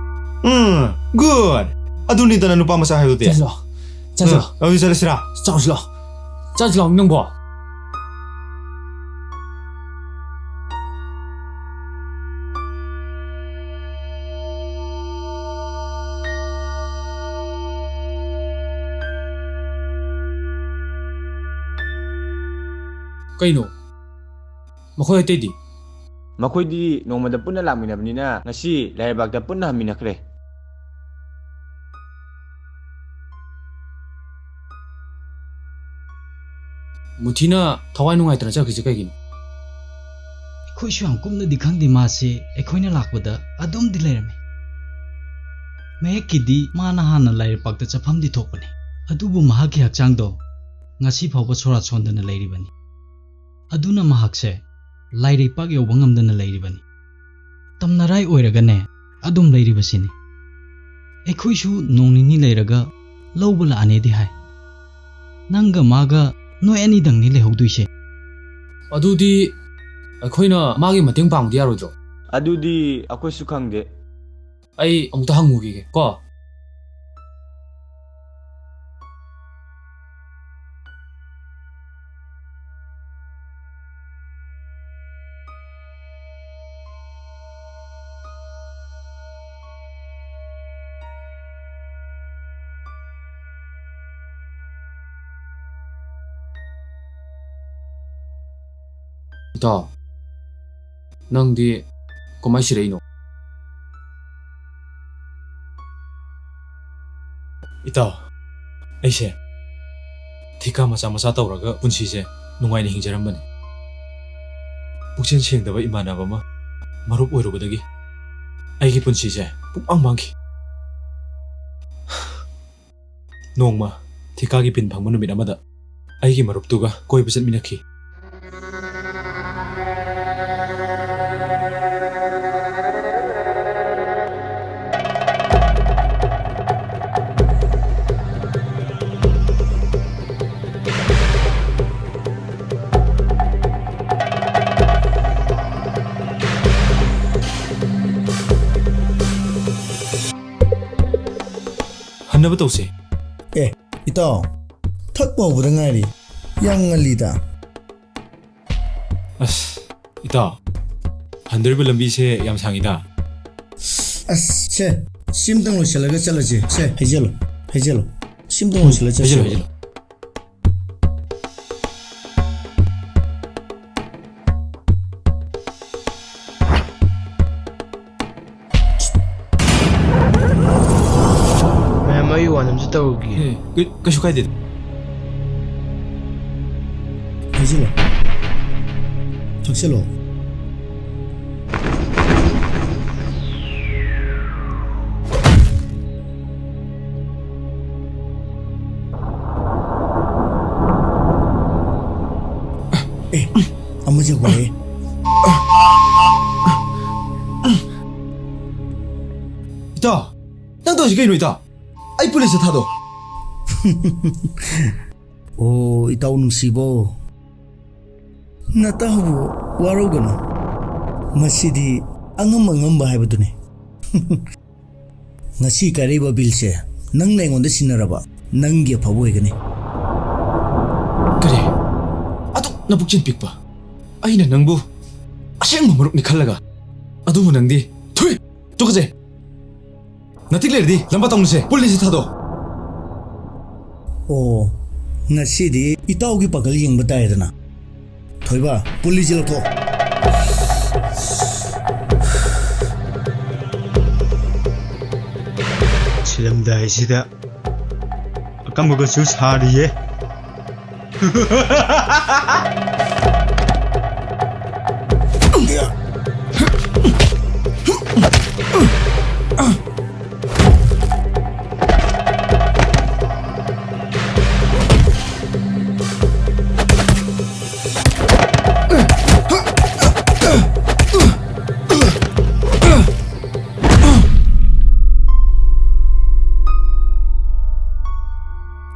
ꯎꯝ, good꯫ ꯑꯗꯨꯅꯤꯗꯅ ꯅꯨꯄꯥ ꯃꯆꯥ ꯍꯥꯏꯕꯗꯨꯗꯤ꯫ ꯆꯥꯁꯤ ꯂꯥꯎ꯫ ꯆꯥꯁꯤ ꯂꯥꯎ꯫ ꯑꯗꯨꯗꯤ ꯆꯠꯂꯁꯤꯔꯥ? ꯆꯥꯎꯁꯤ ꯂꯥꯎ꯫ ꯆꯥꯁꯤ ꯂꯥꯎ ꯅꯪꯕꯣ꯫ ꯀꯩꯅꯣ? ꯃꯈꯣꯏ ꯑꯇꯩꯗꯤ? ꯃꯈꯣꯏꯗꯤ ꯅꯣꯡꯃꯗ ꯄꯨꯟꯅ ꯂꯥꯛꯃꯤꯟꯅꯕꯅꯤꯅ ꯉꯁꯤ ꯂꯥꯏꯔꯩꯄꯥꯛꯇ ꯄꯨꯟꯅ ꯍꯟꯃꯤꯟꯅꯈ꯭ꯔꯦ꯫ ꯃꯨꯊꯤꯅ ꯊꯋꯥꯏ ꯅꯨꯡꯉꯥꯏꯇꯅ ꯆꯠꯈ꯭ꯔꯤꯁꯦ ꯀꯩꯒꯤꯅꯣ? ꯑꯩꯈꯣꯏꯁꯨ ꯌꯥꯝ ꯀꯨꯞꯅꯗꯤ ꯈꯪꯗꯦ, ꯃꯥꯁꯦ ꯑꯩꯈꯣꯏꯅ ꯂꯥꯛꯄꯗ ꯑꯗꯨꯝꯗꯤ ꯂꯩꯔꯝꯃꯤ꯫ ꯃꯍꯦꯛꯀꯤꯗꯤ ꯃꯥꯅ ꯍꯥꯟꯅ ꯂꯥꯏꯔꯩꯄꯥꯛꯇ ꯆꯠꯐꯝꯗꯤ ꯊꯣꯛꯄꯅꯤ, ꯑꯗꯨꯕꯨ ꯃꯍꯥꯛꯀꯤ ꯍꯛꯆꯥꯡꯗꯣ ꯉꯁꯤ ꯐꯥꯎꯕ ꯁꯣꯔꯥꯠ ꯁꯣꯟꯗꯅ ꯂꯩꯔꯤꯕꯅꯤ꯫ ꯑꯗꯨꯅ ꯃꯍꯥꯛꯁꯦ ꯂꯥꯏꯔꯩꯄꯥꯛ ꯌꯧꯕ ꯉꯝꯗꯅ ꯂꯩꯔꯤꯕꯅꯤ꯫ ꯇꯝꯅꯔꯥꯏ ꯑꯣꯏꯔꯒꯅꯦ ꯑꯗꯨꯝ ꯂꯩꯔꯤꯕꯁꯤꯅꯤ꯫ ꯑꯩꯈꯣꯏꯁꯨ ꯅꯣꯡ ꯅꯤꯅꯤ ꯂꯩꯔꯒ ꯂꯧꯕ ꯂꯥꯛꯑꯅꯦꯗꯤ ꯍꯥꯏ꯫ ꯅꯪꯒ ꯃꯥꯒ ꯅꯣꯏ ꯑꯅꯤꯗꯪꯅꯤ ꯂꯩꯍꯧꯗꯣꯏꯁꯦ꯫ ꯑꯗꯨꯗꯤ ꯑꯩꯈꯣꯏꯅ ꯃꯥꯒꯤ ꯃꯇꯦꯡ ꯄꯥꯡꯕꯗꯤ ꯌꯥꯔꯣꯏꯗ꯭ꯔꯣ? ꯑꯗꯨꯗꯤ ꯑꯩꯈꯣꯏꯁꯨ ꯈꯪꯗꯦ꯫ ꯑꯩ ꯑꯃꯨꯛꯇ ꯍꯪꯉꯨꯈꯤꯒꯦ ꯀꯣ꯫ ꯏꯇꯥꯎ, ꯅꯪꯗꯤ ꯀꯃꯥꯏ ꯁꯤꯔꯛꯏꯅꯣ? ꯏꯇꯥꯎ, ꯑꯩꯁꯦ ꯊꯤꯀꯥ ꯃꯆꯥ ꯃꯆꯥ ꯇꯧꯔꯒ ꯄꯨꯟꯁꯤꯁꯦ ꯅꯨꯡꯉꯥꯏꯅ ꯍꯤꯡꯖꯔꯝꯕꯅꯤ꯫ ꯄꯨꯛꯆꯦꯜ ꯁꯦꯡꯗꯕ ꯏꯃꯥꯟꯅꯕ ꯑꯃ ꯃꯔꯨꯞ ꯑꯣꯏꯔꯨꯕꯗꯒꯤ ꯑꯩꯒꯤ ꯄꯨꯟꯁꯤꯁꯦ ꯄꯨꯡꯃꯥꯡ ꯃꯥꯡꯈꯤ꯫ ꯅꯣꯡꯃ ꯊꯤꯀꯥꯒꯤ ꯄꯤꯟ ꯐꯪꯕ ꯅꯨꯃꯤꯠ ꯑꯃꯗ ꯑꯩꯒꯤ ꯃꯔꯨꯞꯇꯨꯒ ꯀꯣꯏꯕ ꯆꯠꯃꯤꯟꯅꯈꯤ꯫ ꯍꯟꯅꯕ ꯇꯧꯁꯦ꯫ ꯑꯦ, ꯏꯇꯥꯎ, ꯊꯛꯄ ꯍꯧꯕꯗ ꯉꯥꯏꯔꯤ꯫ ꯌꯥꯝ ꯉꯜꯂꯤꯗ꯫ ꯑꯁ, ꯏꯇꯥꯎ, ꯍꯟꯗꯣꯔꯤꯕ ꯂꯝꯕꯤꯁꯦ ꯌꯥꯝ ꯁꯥꯡꯉꯤꯗ꯫ ꯑꯁ, ꯁꯦ, ꯁꯤꯝꯇꯪ ꯂꯣꯏꯁꯤꯜꯂꯒ ꯆꯠꯂꯁꯦ꯫ ꯁꯦ, ꯍꯩꯖꯜꯂꯣ, ꯍꯩꯖꯜꯂꯣ꯫ ꯁꯤꯝꯇꯪ ꯂꯣꯏꯁꯤꯜꯂꯒ ꯍꯩꯖꯜꯂꯣ, ꯆꯠꯁꯦꯕ꯫ ꯍꯩꯖꯜꯂꯣ꯫ ꯇꯧꯒꯦ꯫ ꯑꯦ, ꯀꯩ-, ꯀꯩꯁꯨ ꯀꯥꯏꯗꯦ꯫ ꯍꯩꯖꯤꯜꯂꯣ꯫ ꯊꯛꯆꯜꯂꯣ꯫ ꯑꯦ, ꯑꯃ ꯆꯪꯈ꯭ꯔꯦ꯫ ꯏꯇꯥꯎ, ꯅꯪ ꯇꯧꯔꯤꯁꯤ ꯀꯩꯅꯣ, ꯏꯇꯥꯎ? ꯑꯩ ꯄꯨꯂꯤꯁꯇ ꯊꯥꯗꯣꯛ꯫ ꯑꯣ, ꯏꯇꯥꯎ ꯅꯨꯡꯁꯤꯕꯣ, ꯅꯇꯥꯎꯕꯨ ꯋꯥꯔꯧꯒꯅꯨ꯫ ꯃꯁꯤꯗꯤ ꯑꯉꯝ ꯑꯉꯝꯕ ꯍꯥꯏꯕꯗꯨꯅꯤ꯫ ꯉꯁꯤ ꯀꯥꯏꯔꯛꯏꯕ ꯕꯤꯜꯁꯦ ꯅꯪꯅ ꯑꯩꯉꯣꯟꯗ ꯁꯤꯟꯅꯔꯕ, ꯅꯪꯒꯤ ꯑꯐꯕ ꯑꯣꯏꯒꯅꯤ꯫ ꯀꯔꯤ? ꯑꯗꯨꯛ ꯅꯄꯨꯛꯆꯦꯜ ꯄꯤꯛꯄ ꯑꯩꯅ ꯅꯪꯕꯨ ꯑꯁꯦꯡꯕ ꯃꯔꯨꯞꯅꯤ ꯈꯜꯂꯒ, ꯑꯗꯨꯕꯨ ꯅꯪꯗꯤ, ꯊꯨꯏ! ꯇꯨꯀꯠꯆꯩ! ꯅꯇꯤꯛ ꯂꯩꯔꯗꯤ ꯂꯝꯕꯥ ꯇꯧꯅꯁꯦ, ꯄꯨꯂꯤꯁꯁꯤ ꯊꯥꯗꯣꯛ꯫ ꯑꯣ, ꯉꯁꯤꯗꯤ ꯏꯇꯥꯎꯒꯤ ꯄꯥꯡꯒꯜ ꯌꯦꯡꯕ ꯇꯥꯔꯦꯗꯅ꯫ ꯊꯣꯏꯕ, ꯄꯨꯂꯤꯁꯁꯤ ꯂꯧꯊꯣꯛ꯫ ꯁꯤꯔꯝꯗꯥꯏꯁꯤꯗ ꯑꯀꯝꯕꯒꯁꯨ ꯁꯥꯔꯤꯌꯦ꯫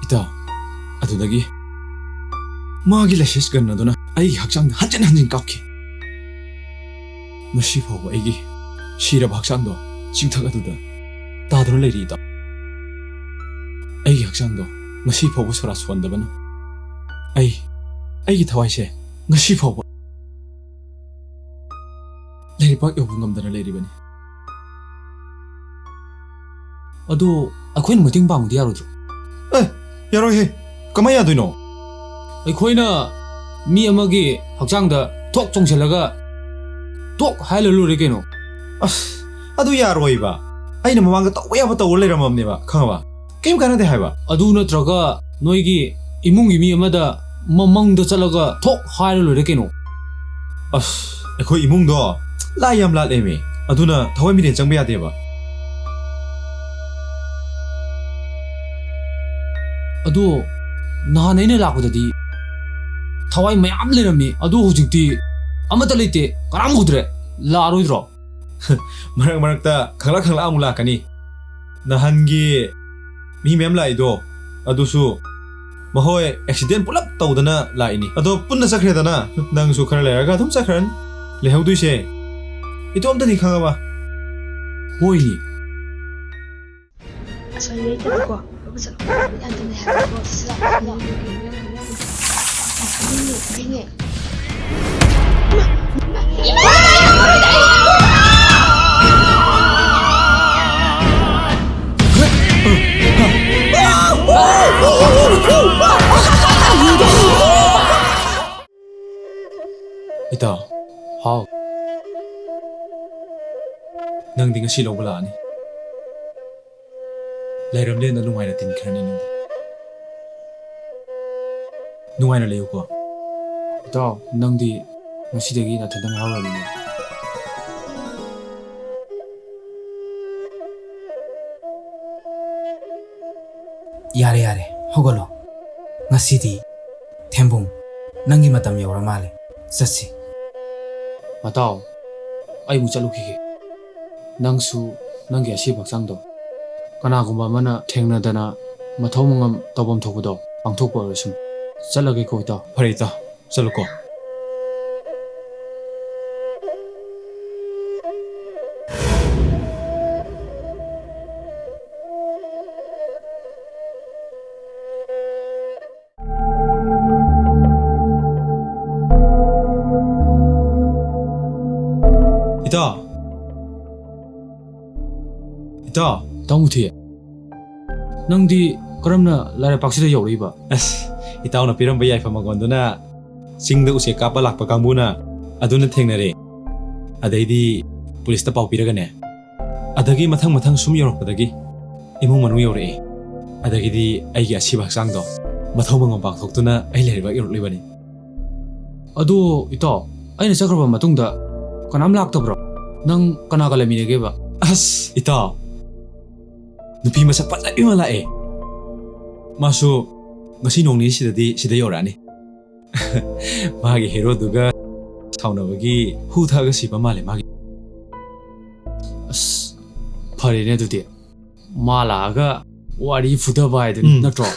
ꯏꯇꯥꯎ, ꯑꯗꯨꯗꯒꯤ ꯃꯥꯒꯤ ꯂꯦꯁꯤꯁ ꯒꯟ ꯑꯗꯨꯅ ꯑꯩꯒꯤ ꯍꯛꯆꯥꯡꯗ ꯍꯟꯖꯤꯟ ꯍꯟꯖꯤꯟ ꯀꯥꯞꯈꯤ꯫ ꯉꯁꯤ ꯐꯥꯎꯕ ꯑꯩꯒꯤ ꯁꯤꯔꯕ ꯍꯛꯆꯥꯡꯗꯣ ꯆꯤꯡꯊꯛ ꯑꯗꯨꯗ ꯇꯥꯗꯨꯅ ꯂꯩꯔꯤ, ꯏꯇꯥꯎ꯫ ꯑꯩꯒꯤ ꯍꯛꯆꯥꯡꯗꯣ ꯉꯁꯤ ꯐꯥꯎꯕ ꯁꯣꯔꯥ ꯁꯣꯟꯗꯕꯅ ꯑꯩ, ꯑꯩꯒꯤ ꯊꯋꯥꯏꯁꯦ ꯉꯁꯤ ꯐꯥꯎꯕ ꯂꯩꯔꯩꯄꯥꯛ ꯌꯧꯕ ꯉꯝꯗꯅ ꯂꯩꯔꯤꯕꯅꯤ꯫ ꯑꯗꯨ ꯑꯩꯈꯣꯏꯅ ꯃꯇꯦꯡ ꯄꯥꯡꯕꯗꯤ ꯌꯥꯔꯣꯏꯗ꯭ꯔꯣ? ꯑꯦ, ꯌꯥꯔꯣꯏꯍꯦ꯫ ꯀꯃꯥꯏ ꯌꯥꯗꯣꯏꯅꯣ? ꯑꯩꯈꯣꯏꯅ ꯃꯤ ꯑꯃꯒꯤ ꯍꯛꯆꯥꯡꯗ ꯊꯣꯛ ꯆꯣꯡꯁꯤꯜꯂꯒ ꯊꯣꯛ ꯍꯥꯏꯔ ꯂꯣꯏꯔꯦ ꯀꯩꯅꯣ꯫ ꯑꯁ, ꯑꯗꯨ ꯌꯥꯔꯣꯏꯕ꯫ ꯑꯩꯅ ꯃꯃꯥꯡꯗ ꯇꯧꯕ ꯌꯥꯕ ꯇꯧꯔ ꯂꯩꯔꯝꯃꯕꯅꯦꯕ, ꯈꯪꯉꯕ? ꯀꯩꯝ ꯀꯥꯟꯅꯗꯦ ꯍꯥꯏꯕ꯫ ꯑꯗꯨ ꯅꯠꯇ꯭ꯔꯒ ꯅꯣꯏꯒꯤ ꯏꯃꯨꯡꯒꯤ ꯃꯤ ꯑꯃꯗ ꯃꯃꯪꯗ ꯆꯠꯂꯒ ꯊꯣꯛ ꯍꯥꯏꯔ ꯂꯣꯏꯔꯦ ꯀꯩꯅꯣ꯫ ꯑꯁ, ꯑꯩꯈꯣꯏ ꯏꯃꯨꯡꯗꯣ ꯂꯥꯏ ꯌꯥꯝ ꯂꯥꯠꯂꯦꯃꯤ, ꯑꯗꯨꯅ ꯊꯋꯥꯏ ꯃꯤꯔꯦꯟ ꯆꯪꯕ ꯌꯥꯗꯦꯕ꯫ ꯑꯗꯣ ꯅꯍꯥꯟ ꯑꯩꯅ ꯂꯥꯛꯄꯗꯗꯤ ꯊꯋꯥꯏ ꯃꯌꯥꯝ ꯂꯩꯔꯝꯃꯤ, ꯑꯗꯣ ꯍꯧꯖꯤꯛꯇꯤ ꯑꯃꯠꯇ ꯂꯩꯇꯦ, ꯀꯅꯥꯝ ꯎꯗ꯭ꯔꯦ꯫ ꯂꯥꯛꯑꯔꯣꯏꯗ꯭ꯔꯣ? ꯃꯔꯛ ꯃꯔꯛꯇ ꯈꯪꯂꯥꯛ ꯈꯪꯂꯥꯛ ꯑꯃꯨꯛ ꯂꯥꯛꯀꯅꯤ꯫ ꯅꯍꯥꯟꯒꯤ ꯃꯤ ꯃꯌꯥꯝ ꯂꯥꯛꯏꯗꯣ, ꯑꯗꯨꯁꯨ ꯃꯈꯣꯏ ꯑꯦꯛꯁꯤꯗꯦꯟ ꯄꯨꯂꯞ ꯇꯧꯗꯅ ꯂꯥꯛꯏꯅꯤ꯫ ꯑꯗꯣ ꯄꯨꯟꯅ ꯆꯠꯈ꯭ꯔꯦꯗꯅ, ꯅꯪꯁꯨ ꯈꯔ ꯂꯩꯔꯒ ꯑꯗꯨꯝ ꯆꯠꯈ꯭ꯔꯅꯤ꯫ ꯂꯩꯍꯧꯗꯣꯏꯁꯦ ꯏꯇꯣꯝꯇꯅꯤ, ꯈꯪꯉꯕ? ꯍꯣꯏꯅꯦ꯫ ꯑꯁꯣꯏ ꯂꯩꯇꯅꯀꯣ ꯂꯧꯕ ꯆꯠꯂꯣ꯫ ꯌꯥꯝ ꯇꯨꯝꯅꯤꯡꯉꯦ ꯍꯥꯏꯕꯀꯣ꯫ ꯁꯤ ꯂꯥꯛꯑꯣ, ꯁꯤ ꯂꯥꯛꯑꯣ꯫ ꯌꯦꯡꯉꯦ, ꯌꯦꯡꯉꯦ꯫ ꯏꯇꯥꯎ꯫ ꯍꯥꯎ꯫ ꯅꯪꯗꯤ ꯉꯁꯤ ꯂꯧꯕ ꯂꯥꯛꯑꯅꯤ꯫ ꯂꯩꯔꯝꯂꯦꯟꯗ ꯅꯨꯡꯉꯥꯏꯅ ꯇꯤꯟꯈ꯭ꯔꯅꯤ ꯅꯪꯗꯤ꯫ ꯅꯨꯡꯉꯥꯏꯅ ꯂꯩꯌꯨꯀꯣ꯫ ꯏꯇꯥꯎ, ꯅꯪꯗꯤ ꯉꯁꯤꯗꯒꯤ ꯅꯊꯟꯗ ꯉꯥꯏꯍꯧꯔꯕꯅꯤꯅꯦ꯫ ꯌꯥꯔꯦ, ꯌꯥꯔꯦ, ꯍꯧꯒꯠꯂꯣ꯫ ꯉꯁꯤꯗꯤ ꯊꯦꯝꯕꯨꯡ, ꯅꯪꯒꯤ ꯃꯇꯝ ꯌꯧꯔ ꯃꯥꯜꯂꯦ꯫ ꯆꯠꯁꯤ꯫ ꯃꯇꯥꯎ, ꯑꯩ ꯑꯃꯨꯛ ꯆꯠꯂꯨꯈꯤꯒꯦ꯫ ꯅꯪꯁꯨ ꯅꯪꯒꯤ ꯑꯁꯤꯕ ꯍꯛꯆꯥꯡꯗꯣ ꯀꯅꯥꯒꯨꯝꯕ ꯑꯃꯅ ꯊꯦꯡꯅꯗꯅ ꯃꯊꯧ ꯃꯉꯝ ꯇꯧꯐꯝ ꯊꯣꯛꯄꯗꯣ ꯄꯥꯡꯊꯣꯛꯄ ꯑꯣꯏꯔꯁꯅꯨ꯫ ꯆꯠꯂꯒꯦꯀꯣ, ꯏꯇꯥꯎ꯫ ꯐꯔꯦ, ꯏꯇꯥꯎ꯫ ꯆꯠꯂꯨꯀꯣ꯫ ꯏꯇꯥꯎ꯫ ꯏꯇꯥꯎ꯫ ꯏꯇꯥꯎ ꯃꯨꯊꯤ, ꯅꯪꯗꯤ ꯀꯔꯝꯅ ꯂꯥꯏꯔꯩꯄꯥꯛꯁꯤꯗ ꯌꯧꯔꯛꯏꯕ? ꯑꯁ, ꯏꯇꯥꯎꯅ ꯄꯤꯔꯝꯕ ꯌꯥꯏꯐ ꯃꯉꯣꯟꯗꯨꯅ ꯆꯤꯡꯗ ꯎꯆꯦꯛ ꯀꯥꯞꯄ ꯂꯥꯛꯄ ꯀꯥꯡꯕꯨꯅ ꯑꯗꯨꯅ ꯊꯦꯡꯅꯔꯦ꯫ ꯑꯗꯩꯗꯤ ꯄꯨꯂꯤꯁꯇ ꯄꯥꯎ ꯄꯤꯔꯒꯅꯦ꯫ ꯑꯗꯒꯤ ꯃꯊꯪ ꯃꯊꯪ ꯁꯨꯝ ꯌꯧꯔꯛꯄꯗꯒꯤ ꯏꯃꯨꯡ ꯃꯅꯨꯡ ꯌꯧꯔꯛꯑꯦ꯫ ꯑꯗꯒꯤꯗꯤ ꯑꯩꯒꯤ ꯑꯁꯤꯕ ꯍꯛꯆꯥꯡꯗꯣ ꯃꯊꯧ ꯃꯉꯝ ꯄꯥꯡꯊꯣꯛꯇꯨꯅ ꯑꯩ ꯂꯩꯔꯤꯕꯥꯛ ꯌꯧꯔꯛꯂꯤꯕꯅꯤ꯫ ꯑꯗꯣ ꯏꯇꯥꯎ, ꯑꯩꯅ ꯆꯠꯈ꯭ꯔꯕ ꯃꯇꯨꯡꯗ ꯀꯅꯥꯝ ꯂꯥꯛꯇꯕ꯭ꯔꯣ? ꯅꯪ ꯀꯅꯥꯒ ꯂꯩꯃꯤꯟꯅꯒꯦꯕ? ꯑꯁ ꯏꯇꯥꯎ, ꯅꯨꯄꯤ ꯃꯁꯛ ꯐꯖꯕꯤ ꯑꯃ ꯂꯥꯛꯑꯦ꯫ ꯃꯥꯁꯨ ꯉꯁꯤ ꯅꯣꯡ ꯅꯤꯅꯤꯁꯤꯗꯗꯤ ꯁꯤꯗ ꯌꯧꯔꯛꯑꯅꯤ꯫ ꯃꯥꯒꯤ ꯍꯦꯔꯣꯗꯨꯒ ꯁꯥꯎꯅꯕꯒꯤ ꯍꯨ ꯊꯛꯑꯒ ꯁꯤꯕ ꯃꯥꯜꯂꯦ ꯃꯥꯒꯤ꯫ ꯑꯁ, ꯐꯔꯦꯅꯦ ꯑꯗꯨꯗꯤ꯫ ꯃꯥ ꯂꯥꯛꯑꯒ ꯋꯥꯔꯤ ꯐꯨꯊꯕ ꯍꯥꯏꯗꯨꯅꯤ, ꯎꯝ꯫ ꯅꯠꯇ꯭ꯔꯣ?